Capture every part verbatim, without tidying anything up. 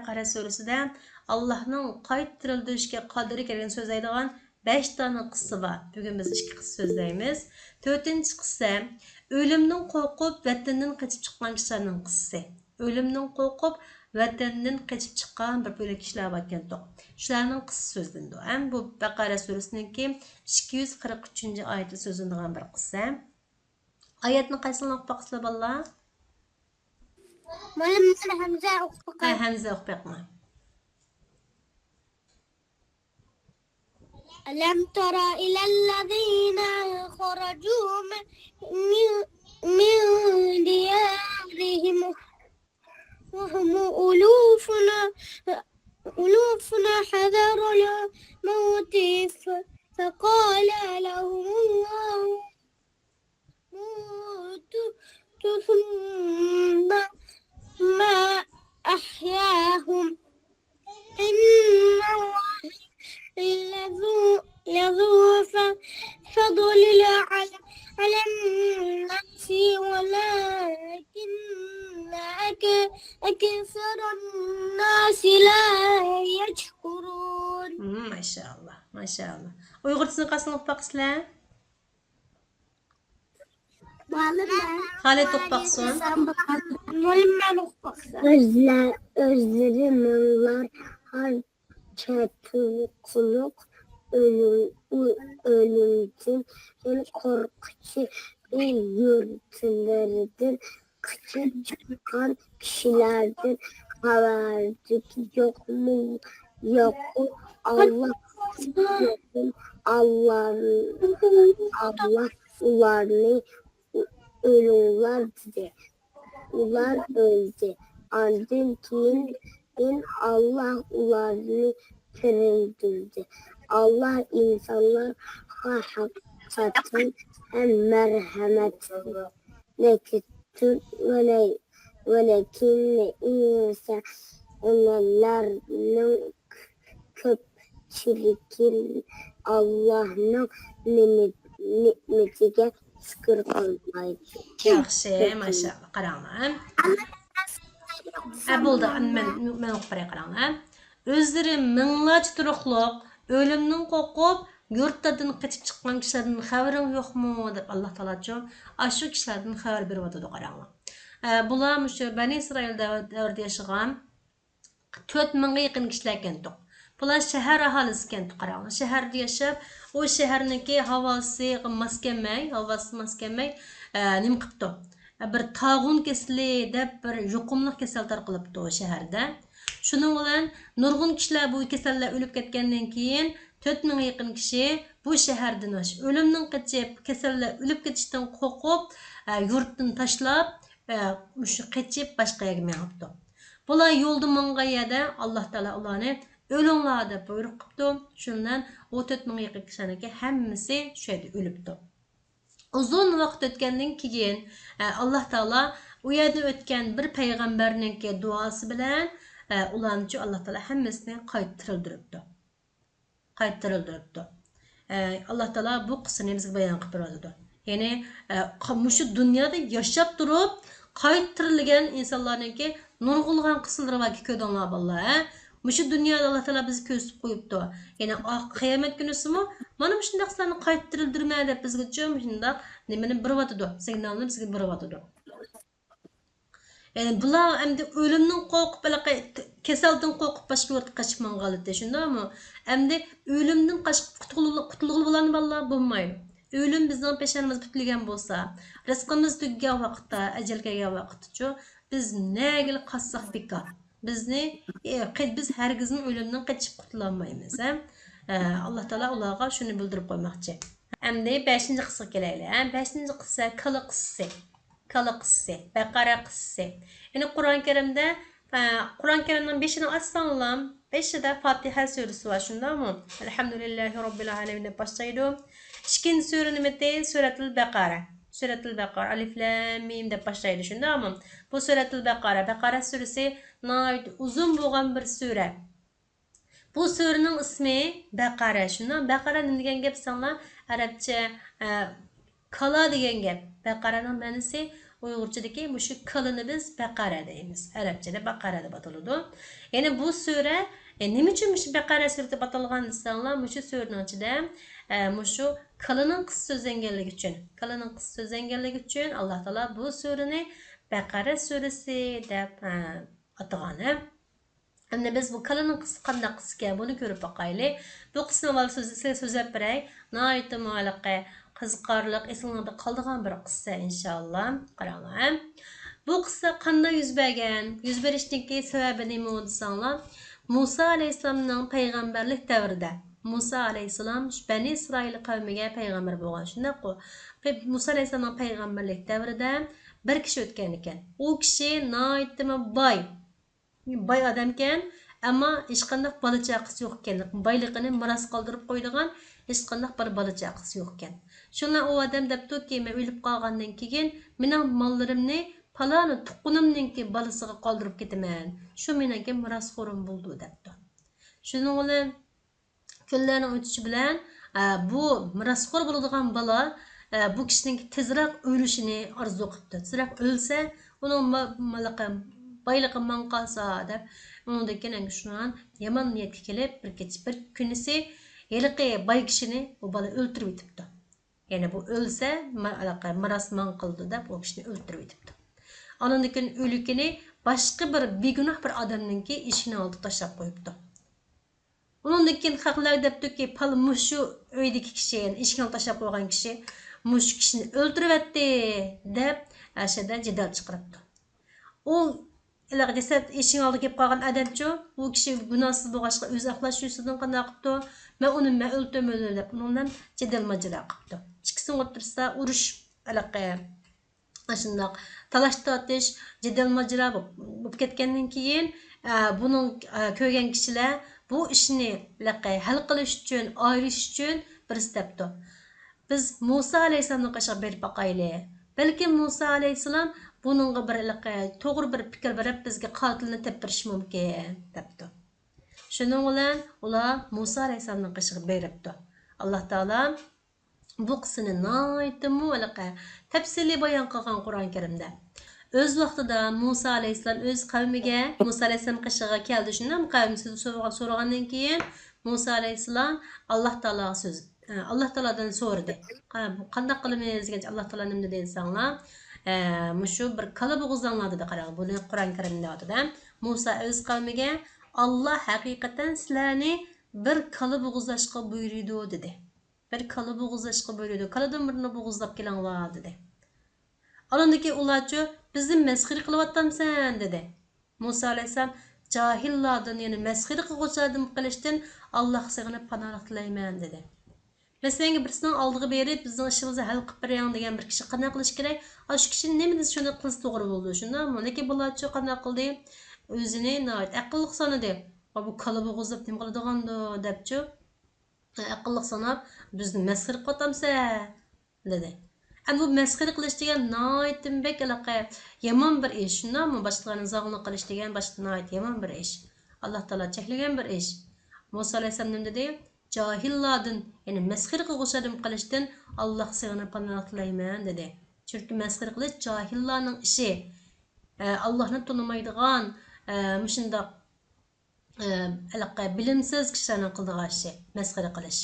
بەقەرە سۈرىسىدە ئاللاھنىڭ قايتا تىرىلدۈرۈشكە قادىرى ئىكەنلىكىنى سۆزلەيدىغان بەش دانە قىسسە بار. بۈگۈن بىز ئىككى قىسسە سۆزلەيمىز. تۆتىنچى قىسسە، ئۆلۈمدىن قورقۇپ ۋەتىنىدىن قېچىپ چىققان كىشىلەرنىڭ قىسسىسى. ئۆلۈمدىن قورقۇپ ۋەتىنىدىن قېچىپ چىققان بىر بۆلەك كىشىلەر باركەنتۇق. شۇلارنىڭ قىسسىسى سۆزلىنىدۇ. ھەم بۇ بەقەرە سۈرىسىنىڭكى ئىككى يۈز قىرىق ئۈچىنچى ئايىتىدە سۆزلىنىدىغان بىر قىسسە. ئايەتنى قايسىڭلار ئوقۇپ باقىسىلەر، بالىلار؟ مۇئەللىمىم، ھەمزە ئوقۇپ ھە، باقاي. ھەمزە ئوقۇپ بېقىڭلار. ألم تر إلى الذين خرجوا من، من ديارهم وهم ألوف، ألوف حذر الموت، فقال لهم الله موتوا ثم أحياهم، إن الله لذو، لذو فضل على، على الناس ولكن أك-، أكثر الناس لا يشكرون. مم، ماشاءاللا، ماشاءاللا. ئۇيغۇرچىسىنى قايسىڭلار ئوقۇپ باقىسىلەر؟ مۇئەللىم، مەن خالىد ئوقۇپ باقسۇن. مۇئەللىم، مەن ئوقۇپ باقسام. ئۆزلە-، ئۆزلىرى مىڭلار ھار چېتىلقۇلۇق ئۆلۈم-، ئۆ-، ئۆلۈمدىن قورقۇچى يۇرتلىرىدىن قېچىپ چىققان كىشىلەردىن خەۋەردىكى يوقمۇ؟ يوقۇ. ئاللا، ئاللا، ئاللا ئۇلارنى ئۆلۈڭلار دېدى. ئۇلار ئۆلدى. ئاندىن كېيىن ئاللا ئۇلارنى تىرىلدۈردى. ئاللا ئىنسانلارغا ھەقىقەتەن ھەم مەرھەمەتلىك. لېكىن، ۋەلەكىن ئىنسانلارنىڭ كۆپچىلىكى ئاللاھنىڭ نېمە-، نېمىتىگە شۈكۈر قىلمايدۇ. ياخشى، ماشائاللا، قاراڭلار. ھە، بولدى، مەن، مەن ئوقۇپ بېرەي، قاراڭلار. ئۆزلىرى مىڭلارچە تۇرۇقلۇق ئۆلۈمدىن قورقۇپ، يۇرتلاردىن قېچىپ چىققان كىشىلەردىن خەۋىرىڭ يوقمۇ؟ دەپ ئاللا تائالاچۇ ئاشۇ كىشىلەردىن خەۋەر بېرىۋاتىدۇ، قاراڭلار. ئە، بۇلار مۇشۇ بەنى ئىسرائىل دەۋ-، دەۋرىدە ياشىغان تۆت مىڭغا يېقىن كىشىلەر ئىكەنتۇق. بۇلار شەھەر ئاھالىسى ئىكەنتۇق، قاراڭلار. شەھەردە ياشاپ، ئۇ شەھەرنىڭكى ھاۋاسىغا ماس كەلمەي، ھاۋاسىغا ماس كەلمەي، ئە، نېمە قىپتۇ؟ بىر تاغۇن كېسىلى دەپ بىر يۇقۇملۇق كېسەل تارقىلىپتۇ شەھەردە. شۇنىڭ بىلەن نۇرغۇن كىشىلەر بۇ كېسەللەر ئۆلۈپ كەتكەندىن كېيىن، تۆت مىڭغا يېقىن كىشى بۇ شەھەردىن، ئۆلۈمدىن قېچىپ، كېسەللەر ئۆلۈپ كېتىشتىن قورقۇپ، ئە، يۇرتىنى تاشلاپ، ئە، مۇشۇ قېچىپ باشقا يەرگە مېڭىپتۇ. بۇلار يولدا ماڭغان يەردە ئاللا تائالا ئۇلارنى ئۆلۈڭلار دەپ بۇيرۇق قىپتۇ. شۇنىڭ بىلەن ئۇ تۆت مىڭغا يېقىن كىشىلەرنىڭكى ھەممىسى شۇ يەردە ئۆلۈپتۇ. ئۇزۇن ۋاقىت ئۆتكەندىن كېيىن، ئە، ئاللا تائالا ئۇ يەردىن ئۆتكەن بىر پەيغەمبەرنىڭكى دۇئاسى بىلەن، ئە، ئۇلارنىچۇ ئاللا تائالا ھەممىسىنى قايتا تىرىلدۈرۈپتۇ. قايتا تىرىلدۈرۈپتۇ. ئە، ئاللا تائالا بۇ قىسسىنى بىزگە بايان قىلىپ بېرىۋاتىدۇ. يەنى، ئە، قا-، مۇشۇ دۇنيادا ياشاپ تۇرۇپ قايتا تىرىلگەن ئىنسانلارنىڭكى نۇرغۇنلىغان قىسسىلىرى باركى، كۆردۈڭلار بالىلار، ھە؟ مۇشۇ دۇنيادا ئاللا تائالا بىزگە كۆرسىتىپ قويۇپتۇ. يەنى ئاخىر قىيامەت كۈنىسىمۇ مانا مۇشۇنداق سىلەرنى قايتا تىرىلدۈرىمەن دەپ بىزگىچۇ مۇشۇنداق نېمىنى بېرىۋاتىدۇ، سىگنالنى بىزگە بېرىۋاتىدۇ. يەنى بۇلار ئەمدى ئۆلۈمدىن قورقۇپ، ھېلىقى كېسەلدىن قورقۇپ باشقا يۇرتقا قېچىپ ماڭغانلىتى، شۇنداقمۇ؟ ئەمدى ئۆلۈمدىن قاچ-، قۇتۇلغىلى، قۇتۇلغىلى بولامدۇ بالىلار؟ بولمايدۇ. ئۆلۈم بىزنىڭ پېشانىمىز پۈتۈلگەن بولسا، رىزقىمىز تۈگىگەن ۋاقىتتا، ئەجەل كەلگەن ۋاقىتتىچۇ، بىز نەگىلا قاچساق بىكار. بىزنى، ئى، قى-، بىز ھەرگىزمۇ ئۆلۈمدىن قېچىپ قۇتۇلالمايمىز، ھە؟ ئە، ئاللا تائالا ئۇلارغا شۇنى بىلدۈرۈپ قويماقچى. ئەمدى بەشىنچى قىسسىغا كېلەيلى، ھە؟ بەشىنچى قىسسە كالا قىسسىسى. كالا قىسسىسى، بەقەرە قىسسىسى. يەنى قۇرئان كەرىمدە، ئە، قۇرئان كەرىمنىڭ بېشىنى ئاچساڭلام، بېشىدا فاتىھە سۈرىسى بار، شۇنداقمۇ؟ ئەلھەمدۇلىللاھى راببىل ئالەمىن دەپ باشلايدۇ. ئىككىنچى سۈرە نېمىتى؟ سۈرەتۇل بەقەرە. سۈرەتۇل بەقەرە. ئەلىف لام مىم دەپ باشلايدۇ، شۇنداقمۇ؟ بۇ سۈرەتۇل بەقەرە. بەقەرە سۈرىسى ناھايىتى ئۇزۇن بولغان بىر سۈرە. بۇ سۈرىنىڭ ئىسمى بەقەرە. شۇنداق، بەقەرە نېمە دېگەن گەپ دېسەڭلار، ئەرەبچە، ئە، كالا دېگەن گەپ. بەقەرەنىڭ مەنىسى ئۇيغۇرچىدىكى مۇشۇ كالىنى بىز بەقەرە دەيمىز. ئەرەبچىدە بەقەرە دەپ ئاتىلىدۇ. يەنى بۇ سۈرە، ئە، نېمە ئۈچۈن مۇشۇ بەقەرە سۈرىتى دەپ ئاتالغان دېسەڭلار، مۇشۇ سۈرىنىڭ ئىچىدە، ئە، مۇشۇ كالىنىڭ قىسسىسى سۆزلەنگەنلىكى ئۈچۈن، كالىنىڭ قىسسىسى سۆزلەنگەنلىكى ئۈچۈن ئاللا تائالا بۇ سۈرىنى بەقەرە سۈرىسى دەپ، ئە، ئاتىغان، ھە. ئەمدى بىز بۇ كالىنىڭ قىسسىسى قانداق قىسسىكەن، بۇنى كۆرۈپ باقايلى. بۇ قىسسىنى ئاۋۋال سۆز-، سىلەرگە سۆزلەپ بېرەي. ناھايىتىمۇ ھېلىقى قىزىقارلىق، ئېسىڭلاردا قالىدىغان بىر قىسسە، ئىنشاللا. قاراڭلار، ھە. بۇ قىسسە قانداق يۈز بەرگەن؟ يۈز بېرىشنىڭكى سەۋەبى نېمە دېسەڭلار، مۇسا ئەلەيھىسسالامنىڭ پەيغەمبەرلىك دەۋرىدە، مۇسا ئەلەيھىسسالام شۇ بەنى ئىسرائىل قەۋمىگە پەيغەمبەر بولغان، شۇنداققۇ؟ پەي-، مۇسا ئەلەيھىسسالامنىڭ پەيغەمبەرلىك دەۋرىدە بىر كىشى ئۆتكەنىكەن. ئۇ كىشى ناھايىتىمۇ باي. باي ئادەمكەن، ئەمما ھېچقانداق بالا چاقىسى يوقكەن. بايلىقىنى مىراس قالدۇرۇپ قويىدىغان ھېچقانداق بىر بالا چاقىسى يوقكەن. شۇڭا ئۇ ئادەم دەپتۇكى، مەن ئۆلۈپ قالغاندىن كېيىن مېنىڭ ماللىرىمنى پالانى تۇغقىنىمنىڭكى بالىسىغا قالدۇرۇپ كېتىمەن. شۇ مېنىڭكى مىراسخورۇم بولىدۇ دەپتۇ. شۇنىڭ بىلەن كۈنلەرنىڭ ئۆتۈشى بىلەن، ئە، بۇ مىراسخور بولىدىغان بالا، ئە، بۇ كىشىنىڭ تېزرەك ئۆلۈشىنى ئارزۇ قىپتۇ. تېزرەك ئۆلسە، ئۇنىڭ ما-، مالىقى، بايلىقى ماڭا قالسا دەپ، ئۇنىڭدىن كېيىن شۇنىڭ يامان نىيەتكە كېلىپ، بىر كېچە، بىر كۈنىسى ھېلىقى باي كىشىنى بۇ بالا ئۆلتۈرۈۋېتىپتۇ. يەنى بۇ ئۆلسە، ما-، مىراس ماڭا قالىدۇ دەپ، ئۇ كىشىنى ئۆلتۈرۈۋېتىپتۇ. ئانىڭدىن كېيىن ئۆلۈكىنى باشقا بىر بىگۇناھ بىر ئادەمنىڭكى ئىشىكىنىڭ ئالدىدا تاشلاپ قويۇپتۇ. ئۇنىڭدىن كېيىن خەقلەر دەپتۇكى، پال-، مۇشۇ ئۆيدىكى كىشى، يەنى ئىشىكنى تاشلاپ قويغان كىشى مۇشۇ كىشىنى ئۆلتۈرۈۋەتتى دەپ، ئەشەدە جېدەل چىقىرىپتۇ. ئۇ ھېلىقى جەسەت ئىشىكنىڭ ئالدىغا كېلىپ قالغان ئادەمچۇ، ئۇ كىشى گۇناھسىز بولغاچقا ئۆزى ئاقلاش يۈزىسىدىن قانداق قىپتۇ، مەن ئۇنى، مەن ئۆلتۈرمىدىم دەپ ئۇنىڭ بىلەن جېدەل ماجىرا قىپتۇ. ئىككىسىنىڭ ئوتتۇرىسىدا ئۇرۇش، ھېلىقى ئاشۇنداق تالاش-تارتىش، جېدەل-ماجىرا بولۇپ، بولۇپ كەتكەندىن كېيىن، ئە، بۇنىڭ، ئە، كۆرگەن كىشىلەر بۇ ئىشنى ھەل قىلىش ئۈچۈن، ئايرىش ئۈچۈن بىرسى دەپتۇ، بىز مۇسا ئەلەيھىسسالامنىڭ قېشىغا بېرىپ باقايلى. بەلكىم مۇسا ئەلەيھىسسالام بۇنىڭغا بىر ھېلىقى توغرا بىر پىكىر بېرىپ، بىزگە قاتىلنى تېپىپ بېرىشى مۇمكىن، دەپتۇ. شۇنىڭ بىلەن ئۇلار مۇسا ئەلەيھىسسالامنىڭ قېشىغا بېرىپتۇ. ئاللا تائالا بۇ قىسسىنى ناھايىتىمۇ ھېلىقى تەپسىلىي بايان قىلغان قۇرئان كەرىمدە. ئۆز ۋاقتىدا مۇسا ئەلەيھىسسالام ئۆز قەۋمىگە، مۇسا ئەلەيھىسسالام قېشىغا كەلدى. شۇنداق قەۋمى سۆز سورىغان، سورىغاندىن كېيىن مۇسا ئەلەيھىسسالام ئاللا تائالاغا سۆز، ئە، ئاللا تائالادىن سورىدى. قا-، قانداق قىلىمىز دېگەنچە ئاللا تائالا نېمە دېدى دېسەڭلار، ئە، مۇشۇ بىر كالا بوغۇزلاڭلار دېدى. قاراڭ، بۇنى قۇرئان كەرىمدە دەۋاتىدۇ. مۇسا ئۆز قەۋمىگە، ئاللا ھەقىقەتەن سىلەرنى بىر كالا بوغۇزلاشقا بۇيرۇيدۇ دېدى. بىر كالا بوغۇزلاشقا بۇيرۇيدۇ. كالىدىن بىرنى بوغۇزلاپ كېلىڭلار، دېدى. ئانىڭدىن كېيىن ئۇلارچۇ، بىزنى مەسخىرە قىلىۋاتامسەن؟ دېدى. مۇسا ئەلەيھىسسالام، جاھىللاردىن، يەنى مەسخىرە قىلغۇچىلاردىن قېلىشتىن ئاللاغا سېغىنىپ پاناھلىق تىلەيمەن، دېدى. مەسىلەن، بىرسىنىڭ ئالدىغا بېرىپ، بىزنىڭ ئىشىمىزنى ھەل قىلىپ بېرىڭ دېگەن بىر كىشى قانداق قىلىشى كېرەك؟ ئاشۇ كىشى نېمە دېسە، شۇنى قىلسا توغرا بولىدۇ، شۇنداقمۇ؟ لېكىن بۇلارچۇ قانداق قىلدى؟ ئۆزىنى ناھايىتى ئەقىللىق سانىدى. ۋا، بۇ كالا بوغۇزلاپ نېمە قىلىدىغاندۇ، دەپچۇ. ئەقىللىق ساناپ، بىزنى مەسخىرە قىلىۋاتامسەن؟ دېدى. ئەمدى بۇ مەسخىرە قىلىش دېگەن ناھايىتىمۇ بەك ھېلىقى يامان بىر ئىش، شۇنداقمۇ؟ باشقىلارنى زاغلىق قىلىش دېگەن باشقا ناھايىتى يامان بىر ئىش. ئاللا تائالا چەكلىگەن بىر ئىش. مۇسا ئەلەيھىسسالام نېمە دېدى؟ جاھىللاردىن، يەنى مەسخىرە قىلغۇچىلاردىن قېلىشتىن ئاللاغا سېغىنىپ پاناھلىق تىلەيمەن، دېدى. چۈنكى مەسخىرە قىلىش جاھىللارنىڭ ئىشى. ئە، ئاللانى تونۇمايدىغان، ئە، مۇشۇنداق ئە، ھېلىقى بىلىمسىز كىشىلەرنىڭ قىلىدىغان ئىشى، مەسخىرە قىلىش.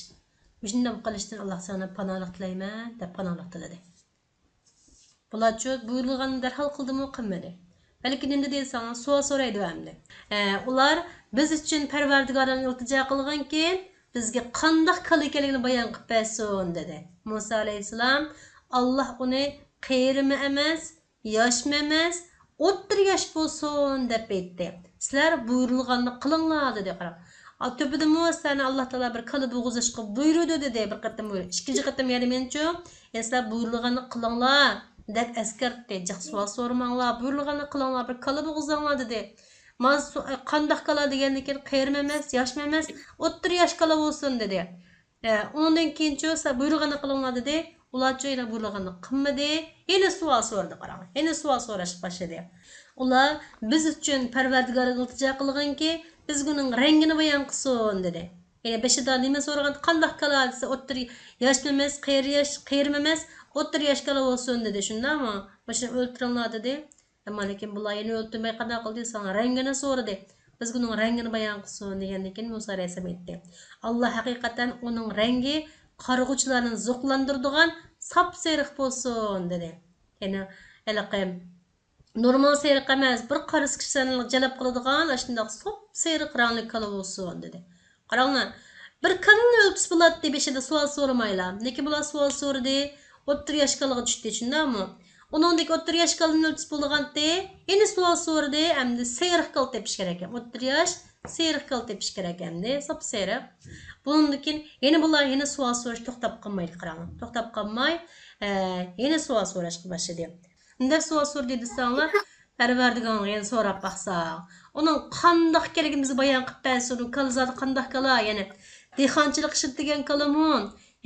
مۇشۇنداق قىلىشتىن ئاللاغا سىغىنىپ پاناھلىق تىلەيمەن، دەپ پاناھلىق تىلىدى. بۇلارچۇ بۇيرۇلغاننى دەرھال قىلدىمۇ، قىلمىدى. بەلكى نېمە دېسەڭلار، سوئال سورايدۇ ئەمدى. ئە، ئۇلار، بىز ئۈچۈن پەرۋەردىگارىڭ ئىلتىجا قىلغىنكىن، بىزگە قانداق كالا ئىكەنلىكىنى بايان قىلىپ بەرسۇن، دېدى. مۇسا ئەلەيھىسسالام، ئاللا ئۇنى قېرىمۇ ئەمەس، ياشمۇ ئەمەس، ئوتتۇرا ياش بولسۇن دەپ ئېيتتى. سىلەر بۇيرۇلغاننى قىلىڭلار دېدى. قاراڭ. ئا، تۆپىدىمۇ سىلەرنى ئاللا تائالا بىر كالا بوغۇزلاشقا بۇيرۇدى دېدى بىر قېتىم بۇيرۇدى. ئىككىنچى قېتىم يەنە مېنىچۇ، يەنى سىلەر بۇيرۇلغاننى قىلىڭلار دەپ ئەسكەرتتى. جىق سوئال سورىماڭلار، بۇيرۇلغاننى قىلىڭلار، بىر كالا بوغۇزلاڭلار دېدى. مانا سو-، قانداق كالا دېگەندىن كېيىن قېرىمۇ ئەمەس، ياشمۇ ئەمەس، ئوتتۇرا ياش كالا بولسۇن دېدى. ئە، ئۇنىڭدىن كېيىنچۇ، سىلەر بۇيرۇلغاننى قىلىڭلار دېدى. ئۇلارچۇ يەنە بۇيرۇلغاننى قىلمىدى. يەنە سوئال سورىدى، قاراڭ. يەنە سوئال سوراشقا باشلىدى. ئۇلار، بىز ئۈچۈن پەرۋەردىگارىڭ ئىلتىجا قىلغىنكى، بىزگە ئۇنىڭ رەڭگىنى بايان قىلسۇن، دېدى. يەنە بېشىدا نېمە سورىغان، قانداق كالا دېسە، ئوتتۇرا ياشمۇ ئەمەس، قېرى ياش، قېرىمۇ ئەمەس، ئوتتۇرا ياش كالا بولسۇن دېدى، شۇنداقمۇ؟ مۇشۇنى ئۆلتۈرۈڭلار دېدى. ئەمما لېكىن بۇلار يەنە ئۆلتۈرمەي قانداق قىلدى؟ ساڭا رەڭگىنى سورىدى. بىزگە ئۇنىڭ رەڭگىنى بايان قىلسۇن دېگەندىن كېيىن مۇسا ئەلەيھىسسالام ئېيتتى، ئاللا ھەقىقەتەن ئۇنىڭ رەڭگى قارىغۇچىلارنى زوقلاندۇرىدىغان ساپسېرىق بولسۇن دېدى. يەنى ھېلىقى نورمال سېرىق ئەمەس، بىر قارىسا كىشىلەرنى جەلپ قىلىدىغان ئاشۇنداق ساپسېرىق رەڭلىك كالا بولسۇن دېدى. قاراڭلار، بىر كالىنى ئۆلتۈرسە بولاتتى بېشىدا سوئال سورىمايلا. لېكىن بۇلار سوئال سورىدى، ئوتتۇرا ياش كالىغا چۈشتى، شۇنداقمۇ؟ ئۇنىڭدىكى ئوتتۇرا ياش كالىنى ئۆلتۈرسە بولىدىغانتى، يەنە سوئال سورىدى، ئەمدى سېرىق كالا تېپىش كېرەك. ئوتتۇرا ياش سېرىق كالا تېپىش كېرەك ئەمدى، ساپسېرىق. بۇنىڭدىن كېيىن يەنە بۇلار يەنە سوئال سوراشقا توختاپ قالمايدۇ، قاراڭلار. توختاپ قالماي، ئە، يەنە سوئال سوراشقا باشلىدى. نېمە دەپ سوئال سورىدى دېسەڭلار، پەرۋەردىگارىڭغا يەنە سوراپ باقساق، ئۇنىڭ قانداق ئىكەنلىكىنى بىزگە بايان قىلىپ بەرسۇن، ئۇ كالا زادى قانداق كالا؟ يەنى دېھقانچىلىق ئىشلىتىدىگەن كالىمۇ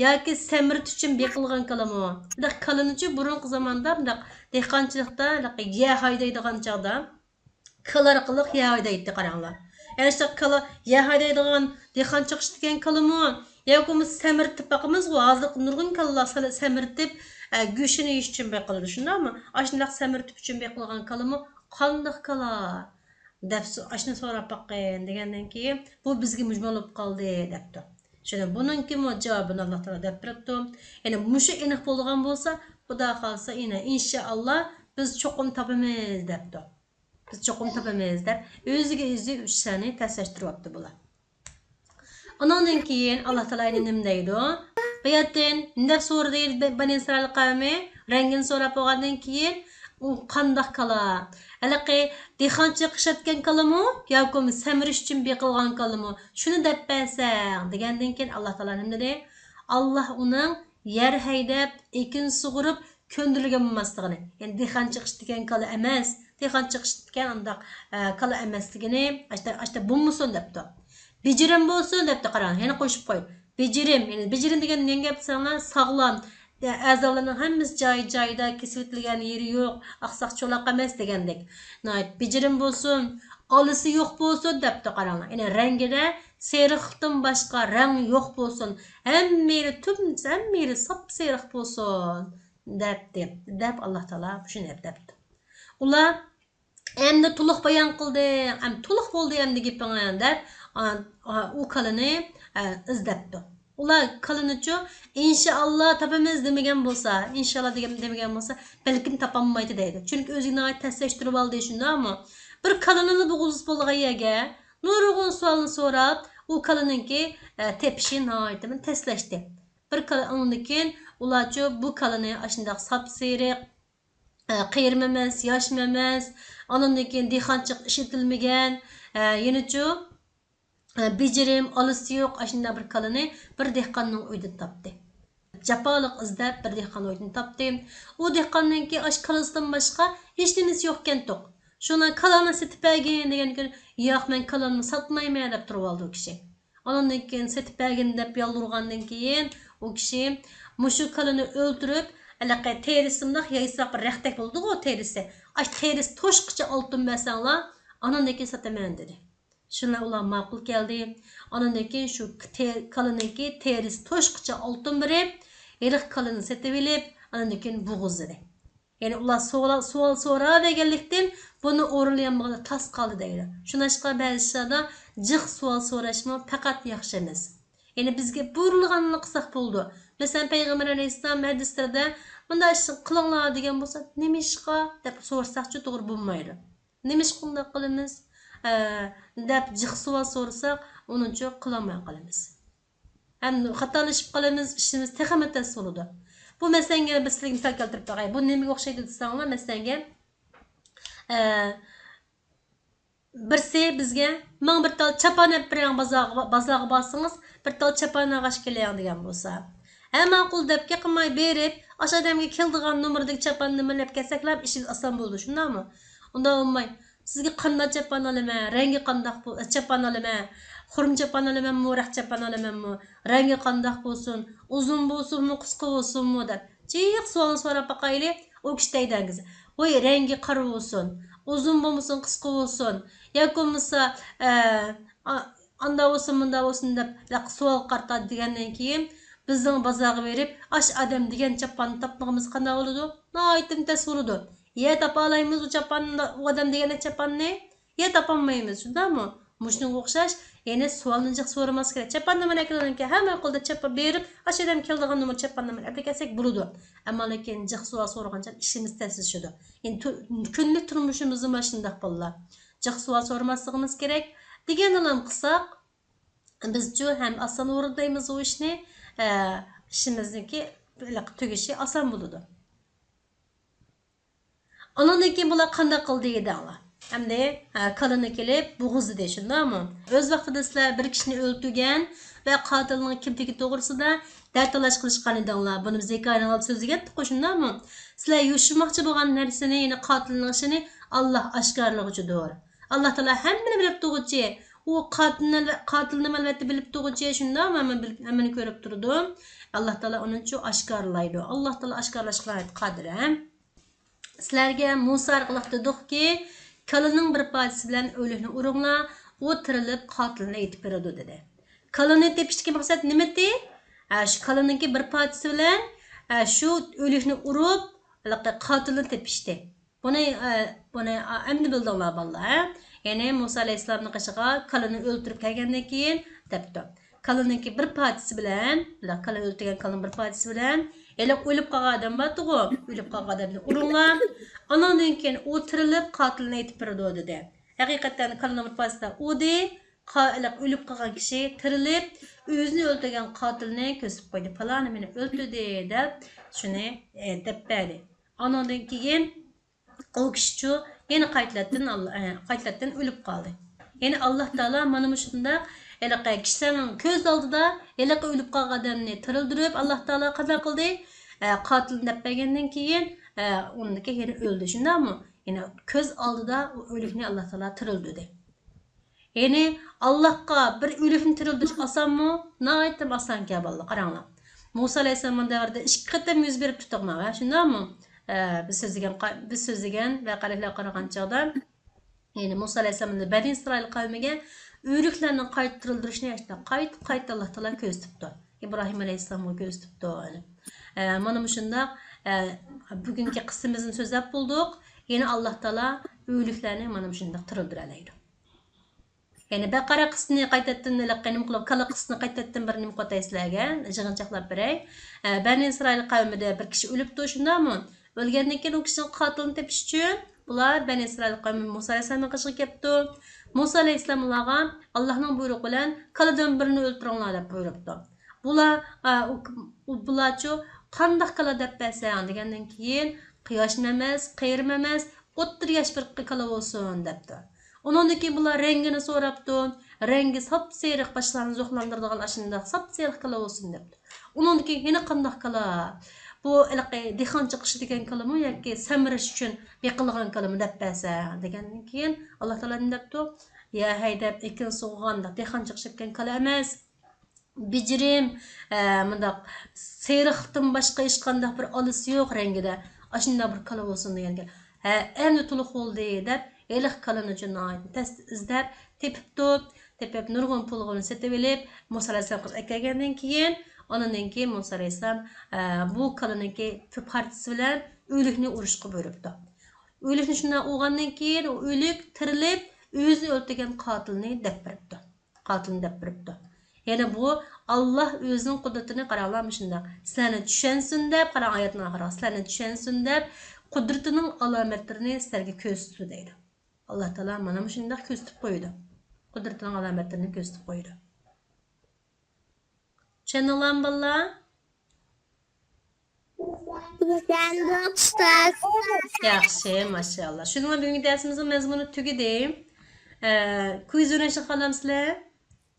ياكى سەمرىتىش ئۈچۈن بېقىلغان كالىمۇ؟ بۇنداق كالىنىچۇ بۇرۇنقى زاماندا بۇنداق دېھقانچىلىقتا يەر ھايدايدىغان چاغدا كالا ئارقىلىق يەر ھايدايتتى، قاراڭلار. يەنى شۇنداق كالا يەر ھايدايدىغان دېھقانچىلىق ئىشلىتىدىگەن كالىمۇ؟ ياكى بولمىسا سەمرىتىپ باقىمىزغۇ، ھازىرقى نۇرغۇن كالىلار سەل-، سەمرىتىپ، ئە، گۆشىنى يېيىش ئۈچۈن بېقىلىدۇ، شۇنداقمۇ؟ ئاشۇنداق سەمرىتىپ ئۈچۈن بېقىلغان كالىمۇ قانداق كالا؟ دەپ سو-، ئاشۇنى سوراپ باققىن دېگەندىن كېيىن، بۇ بىزگە مۇجمال بولۇپ قالدى، دەپتۇ. شۇنى بۇنىڭكىمۇ جاۋابىنى ئاللا تائالا بەرىپ بېرىپتۇ. يەنى مۇشۇ ئېنىق بولىدىغان بولسا، خۇدا خالىسا، يەنە ئىنشائاللا بىز چوقۇم تاپىمىز، دەپتۇ. بىز چوقۇم تاپىمىز دەپ ئۆزىگە ئۆزى ئۈچ سانى تەسلەشتۈرۈۋاپتۇ بۇلار. ئۇنىڭدىن كېيىن ئاللا تائالا يەنە نېمە دەيدۇ؟ بۇ يەردىن نېمە دەپ سورىدى بەنى ئىسرائىل قەۋمى؟ رەڭگىنى سوراپ بولغاندىن كېيىن، ئۇ قانداق كالا؟ ھېلىقى دېھقانچىلىق ئىشلەتكەن كالىمۇ ياكى بولمىسا سەمرىش ئۈچۈن بېقىلغان كالىمۇ؟ شۇنى دەپ بەرسەڭ دېگەندىن كېيىن ئاللا تائالا نېمە دېدى؟ ئاللا ئۇنىڭ يەر ھەيدەپ، ئېكىن سۇغۇرۇپ، كۆندۈرۈلگەن بولماسلىقىنى، يەنى دېھقانچىلىق ئىشلىتىدىگەن كالا ئەمەس، دېھقانچىلىق ئىشلىتىدىگەن ئانداق، ئە، كالا ئەمەسلىكىنى، ئاشتا، ئاشتا بولمىسۇن دەپتۇ. بېجىرىم بولسۇن دەپتۇ، قاراڭ، يەنە قوشۇپ قويۇپ. بېجىرىم، يەنى بېجىرىم دېگەن نېمە گەپ دېسەڭلار، ساغلام، ئە، ئەزالارنىڭ ھەممىسى جايى جايىدا، كېسىۋېتىلگەن يېرى يوق، ئاقساق چولاق ئەمەس دېگەندەك. ناھايىتى بېجىرىم بولسۇن، ئالىسى يوق بولسۇن دەپتۇ، قاراڭلار. يەنى رەڭگىدە سېرىقلىقتىن باشقا رەڭ يوق بولسۇن، ھەممە يېرى تۈم، ھەممە يېرى ساپسېرىق بولسۇن. دەپتى، دەپ ئاللا تائالا شۇنى دەپتۇ. ئۇلار ئەمدى تولۇق بايان قىلدى، ئەمدى تولۇق بولدى ئەمدى گېپىڭ دەپ، ئا، ئا، ئۇ كالىنى، ئە، ئىزدەپتۇ. ئۇلار كالىنىچۇ، ئىنشائاللا تاپىمىز دېمىگەن بولسا، ئىنشائاللا دېگەن، دېمىگەن بولسا، بەلكىم تاپالمايتتى دەيدۇ. چۈنكى ئۆزىگە ناھايىتى تەسلەشتۈرۈۋالدى، شۇنداقمۇ؟ بىر كالىنىلا بولغۇسى بولغان يەرگە نۇرغۇن سوئالنى سوراپ، ئۇ كالىنىڭكى، ئە، تېپىشى ناھايىتى تەسلەشتى. بىر كالا، ئۇنىڭدىن كېيىن ئۇلارچۇ بۇ كالىنى ئاشۇنداق ساپسېرىق، ئە، قېرىمۇ ئەمەس، ياشمۇ ئەمەس، ئانىڭدىن كېيىن دېھقانچىلىق ئىشلىتىلمىگەن، ئە، يەنىچۇ، ئە، بېجىرىم، ئالىسى يوق، ئاشۇنداق بىر كالىنى بىر دېھقاننىڭ ئۆيىدىن تاپتى. جاپالىق ئىزدەپ بىر دېھقان ئۆيدىن تاپتى. ئۇ دېھقاننىڭكى ئاشۇ كالىسىدىن باشقا ھېچنېمىسى يوقكەنتۇق. شۇڭا كالامنى سېتىپ بەرگىن دېگەندىكىن، ياق، مەن كالامنى ساتمايمەن دەپ تۇرۇۋالدى ئۇ كىشى. ئانىڭدىن كېيىن سېتىپ بەرگىن دەپ يالۋۇرغاندىن كېيىن، ئۇ كىشى مۇشۇ كالىنى ئۆلتۈرۈپ، ھېلىقى تېرىسى مۇنداق يايساق بىر رەختەك بولىدىغۇ تېرىسى. ئاشۇ تېرىسى توشقىچە ئالتۇن بەرسەڭلار، ئانىڭدىن كېيىن ساتىمەن دېدى. شۇنىڭ بىلەن ئۇلار ماقۇل كەلدى. ئانىڭدىن كېيىن شۇ تې-، كالىنىڭكى تېرىسى توشقىچە ئالتۇن بېرىپ، ھېلىقى كالىنى سېتىۋېلىپ، ئانىڭدىن كېيىن بوغۇزلىدى. يەنى ئۇلار سوئال، سوئال سوراۋەرگەنلىكتىن، بۇنى ئورۇنلىيالمىغىلى تاس قالدى دەيدۇ. شۇناشقا بەزى ئىشلاردا جىق سوئال سوراشمۇ پەقەت ياخشى ئەمەس. يەنى بىزگە بۇيرۇلغاننى قىلساق بولىدۇ. مەسىلەن، پەيغەمبەر ئەلەيھىسسالام ھەدىسلىرىدە، مۇنداق ئىشنى قىلىڭلار دېگەن بولسا، نېمىشقا دەپ سورىساقچۇ توغرا بولمايدۇ. نېمىشقا ئۇنداق قىلىمىز؟ ئە، دەپ جىق سوئال سورىساق، ئۇنىڭچۇ قىلالماي قالىمىز. ھەم خاتالىشىپ قالىمىز، ئىشىمىز تېخىمۇ تەس بولىدۇ. بۇ مەسىلەنگە بىر سىلەرگە مىسال كەلتۈرۈپ بېقەي. بۇ نېمىگە ئوخشايدۇ دېسەڭلار، مەسىلەنگە، ئە، بىرسى بىزگە، ماڭا بىر تال چاپان ئەپ بېرىڭ، بازارغا، بازارغا بارسىڭىز، بىر تال چاپان ئالغاچ كېلىڭ دېگەن بولسا، ھە، ماقۇل دەپ گەپ قىلماي بېرىپ، ئاشۇ ئادەمگە كېلىدىغان نومۇردىكى چاپاننى مىللەپ كەلسەكلا ئىشىمىز ئاسان بولىدۇ، شۇنداقمۇ؟ ئۇنداق بولماي، سىزگە قانداق چاپان ئالىمەن، رەڭگى قانداق بو-، چاپان ئالىمەن، خۇرۇم چاپان ئالىمەنمۇ، رەخت چاپان ئالىمەنمۇ، رەڭگى قانداق بولسۇن، ئۇزۇن بولسۇنمۇ، قىسقا بولسۇنمۇ دەپ جىق سوئالنى سوراپ باقايلى، ئۇ كىشى دەيدىغان گېزى، ۋاي، رەڭگى قارا بولسۇن، ئۇزۇن بولمىسۇن، قىسقا بولسۇن، ياكى بولمىسا، ئە، ئا-، ئانداق بولسۇن، مۇنداق بولسۇن دەپ، سوئال قارىتا دېگەندىن كېيىن، بىزنىڭ بازارغا بېرىپ، ئاشۇ ئادەم دېگەن چاپاننى تاپمىغىنىمىز قانداق بولىدۇ؟ ناھايىتى تەس بولىدۇ. يە تاپالايمىز ئۇ چاپاننى، ئۇ ئادەم دېگەندەك چاپاننى، يە تاپالمايمىز، شۇنداقمۇ؟ مۇشۇنىڭغا ئوخشاش، يەنى سوئالنى جىق سورىماسلىق كېرەك. چاپاننى مانا ئەكېلىۋالدىمكەن، ھە، ماقۇل دەپ چاپان بېرىپ، ئاشۇ ئادەم كېلىدىغان نومۇر چاپاننى مانا ئەپلىكەلسەك بولىدۇ. ئەمما لېكىن جىق سوئال سورىغانچە ئىشىمىز تەسلىشىدۇ. يەنى تۇ-، كۈندىلىك تۇرمۇشىمىزدا مانا شۇنداق بالىلار. جىق سوئال سورىماسلىقىمىز كېرەك. دېگەننىلا قىلساق، بىزچۇ ھەم ئاسان ئورۇندايمىز ئۇ ئىشنى، ئە، ئىشىمىزنىڭكى تۈگىشى ئاسان بولىدۇ. ئۇنىڭدىن كېيىن بۇلار قانداق قىلدى دەڭلار. ئەمدى، ئە، كالىنى كېلىپ بوغۇزلىدى، شۇنداقمۇ؟ ئۆز ۋاقتىدا سىلەر بىر كىشىنى ئۆلتۈرگەن ۋە قاتىلنىڭ كىملىكى توغرىسىدا دەل تالاش قىلىشقان ئىدىڭلار. بۇنى بىز ھېكايىنىڭ ئالدىدا سۆزلىگەنتۇققۇ، شۇنداقمۇ؟ سىلەر يوشۇرماقچى بولغان نەرسىنى، يەنى قاتىلنىڭ ئىشىنى ئاللاھ ئاشكارىلىغۇچىدۇر. ئاللاھ تائالا ھەممىنى بىلىپ تۇرغۇچى، ئۇ قاتىلنى، قاتىلنىمۇ ئەلۋەتتە بىلىپ تۇرغۇچى، شۇنداقمۇ؟ ھەممىنى بىلىپ، ھەممىنى كۆرۈپ تۇرىدۇ. ئاللاھ تائالا ئۇنىچۇ ئاشكارىلايدۇ. ئاللاھ تائالا ئاشكارىلاشقا ناھايىتى قادىر، ھە؟ سىلەرگە مۇسا ئارقىلىق دېدۇقكى، كالىنىڭ بىر پارچىسى بىلەن ئۆلۈكنى ئۇرۇڭلار، ئۇ تىرىلىپ قاتىلنى ئېيتىپ بېرىدۇ، دېدى. كالىنى تېپىشتىكى مەقسەت نېمىتى؟ ئە، شۇ كالىنىڭكى بىر پارچىسى بىلەن، ئە، شۇ ئۆلۈكنى ئۇرۇپ، ھېلىقى قاتىلنى تېپىشتى. بۇنى، ئە، بۇنى، ئە، ئەمدى بىلدىڭلار بالىلار، ھە؟ يەنى مۇسا ئەلەيھىسسالامنىڭ قېشىغا كالىنى ئۆلتۈرۈپ كەلگەندىن كېيىن دەپتۇ. كالىنىڭكى بىر پارچىسى بىلەن، كالىنى ئۆلتۈرگەن كالىنىڭ بىر پارچىسى بىلەن، ھېلىقى ئۆلۈپ قالغان ئادەم بارتۇغۇ، ئۆلۈپ قالغان ئادەمنى ئۇرۇڭلار. ئانىڭدىن كېيىن ئۇ تىرىلىپ قاتىلنى ئېيتىپ بېرىدۇ، دېدى. ھەقىقەتەن كالىنىڭ بىر پارچىسى ئۇردى، قا-، ھېلىقى ئۆلۈپ قالغان كىشى تىرىلىپ، ئۆزىنى ئۆلتۈرگەن قاتىلنى كۆرسىتىپ قويدى. پالانى مېنى ئۆلتۈردى، دەپ شۇنى، ئە، دەپ بەردى. ئانىڭدىن كېيىن ئۇ كىشىچۇ يەنە قايتىلەتتىن ئاللا-، ئە، قايتىلەتتىن ئۆلۈپ قالدى. يەنى ئاللا تائالا مانا مۇشۇنداق ھېلىقى كىشىلەرنىڭ كۆز ئالدىدا ھېلىقى ئۆلۈپ قالغان ئادەمنى تىرىلدۈرۈپ، ئاللا تائالا قانداق قىلدى؟ ئە، قاتىلنى دەپ بەرگەندىن كېيىن، ئە، ئۇندىن كېيىن يەنە ئۆلدى، شۇنداقمۇ؟ يەنى كۆز ئالدىدا ئۇ ئۆلۈكنى ئاللا تائالا تىرىلدۈردى. يەنى ئاللاھقا بىر ئۆلۈكنى تىرىلدۈرۈش ئاسانمۇ؟ ناھايىتى ئاسانكەن بالىلار، قاراڭلار. مۇسا ئەلەيھىسسالامنىڭ دەۋرىدە ئىككى قېتىم يۈز بېرىپ تۇتۇقما، ھە، شۇنداقمۇ؟ ئە، بىز سۆزلىگەن قا-، بىز سۆزلىگەن ۋەقەلەرگە قارىغان چاغدا، يەنى مۇسا ئەلەيھىسسالام بەنى ئىسرائىل قەۋمىگە ئۆلۈكلەرنى قايتا تىرىلدۈرۈشنى قايتا، قايتا، قايتا ئاللا تائالا كۆرسىتىپتۇ. ئىبراھىم ئەلەيھىسسالامغا كۆرسىتىپتۇ. ئە، مانا مۇشۇنداق، ئە، بۈگۈنكى قىسسىمىزنى سۆزلەپ بولدۇق. يەنى ئاللا تائالا ئۆلۈكلەرنى مانا مۇشۇنداق تىرىلدۈرەلەيدۇ. يەنى بەقەرە قىسسىسىنى قايتىدىن، ھېلىقى نېمە قىلىپ، كالا قىسسىسىنى قايتىدىن بىر نېمە قىلىۋاتاي سىلەرگە، يىغىنچاقلاپ بېرەي. ئە، بەنى ئىسرائىل قەۋمىدە بىر كىشى ئۆلۈپتۇ، شۇنداقمۇ؟ ئۆلگەندىن كېيىن ئۇ كىشىنىڭ قاتىلىنى تېپىش ئۈچۈن بۇلار بەنى ئىسرائىل قەۋمى مۇسا ئەلەيھىسسالامنىڭ قېشىغا كەپتۇ. مۇسا ئەلەيھىسسالام ئۇلارغا، ئاللاھنىڭ بۇيرۇقى بىلەن كالىدىن بىرىنى ئۆلتۈرۈڭلار دەپ بۇيرۇپتۇ. بۇلار، ئا، ئۇ، ئۇ، بۇلارچۇ، قانداق كالا دەپ بەرسەڭ دېگەندىن كېيىن، قۇياشمۇ ئەمەس، قېرىمۇ ئەمەس، ئوتتۇرا ياش بىر كالا بولسۇن دەپتۇ. ئۇنىڭدىن كېيىن بۇلار رەڭگىنى سوراپتۇ. رەڭگى ساپسېرىق، باشقىلارنى زوقلاندۇرىدىغان ئاشۇنداق ساپسېرىق كالا بولسۇن دەپتۇ. ئۇنىڭدىن كېيىن يەنە قانداق كالا؟ بۇ ھېلىقى دېھقان چېقىشى دېگەن كالىمۇ ياكى سەمرىش ئۈچۈن بېقىلغان كالىمۇ دەپ بەرسە دېگەندىن كېيىن، ئاللا تائالا نېمە دەپتۇ؟ يا ھەي دەپ ئېكىن سۇغىغان دېھقان چېقىشىدىكەن كالا ئەمەس. بېجىرىم، ئە، مۇنداق سېرىقتىن باشقا ھېچقانداق بىر ئالىسى يوق رەڭگىدە. ئاشۇنداق بىر كالا بولسۇن دېگەنكەن. ھە، ئەمدى تولۇق بولدى دەپ، ھېلىقى كالىنى ئۈچۈن ناھايىتى تەستە ئىزدەپ تېپىپتۇ. تېپىپ، نۇرغۇن پۇلغا ئۇنى سېتىۋېلىپ، مۇسا ئەلەيھىسسالامغا ئەكەلگەندىن كېيىن، ئانىڭدىن كېيىن مۇسا ئەلەيھىسسالام، ئە، بۇ كالىنىڭكى پارچىسى بىلەن ئۆلۈكنى ئۇرۇشقا بۇيرۇپتۇ. ئۆلۈكنى شۇنداق ئۇرغاندىن كېيىن، ئۇ ئۆلۈك تىرىلىپ، ئۆزىنى ئۆلتۈرگەن قاتىلنى دەپ بېرىپتۇ. قاتىلنى دەپ بېرىپتۇ. يەنى بۇ ئاللا ئۆزىنىڭ قۇدرىتىنى، قاراڭلار، مۇشۇنداق، سىلەرنى چۈشەنسۇن دەپ، قاراڭ، ئايەتنىڭ ئاخىرىغا، سىلەرنى چۈشەنسۇن دەپ، قۇدرىتىنىڭ ئالامەتلىرىنى سىلەرگە كۆرسىتىدۇ دەيدۇ. ئاللا تائالا مانا مۇشۇنداق كۆرسىتىپ قويىدۇ. قۇدرىتىنىڭ ئالامەتلىرىنى كۆرسىتىپ قويىدۇ. چۈشەندىڭلارمۇ بالىلار؟ چۈشەندۇق ئۇستاز. ياخشى، ماشائاللا. شۇنىڭ بىلەن بۈگۈنكى دەرسىمىزنىڭ مەزمۇنى تۈگىدى. ئە، كۋىز ئويناشنى خالامسىلەر؟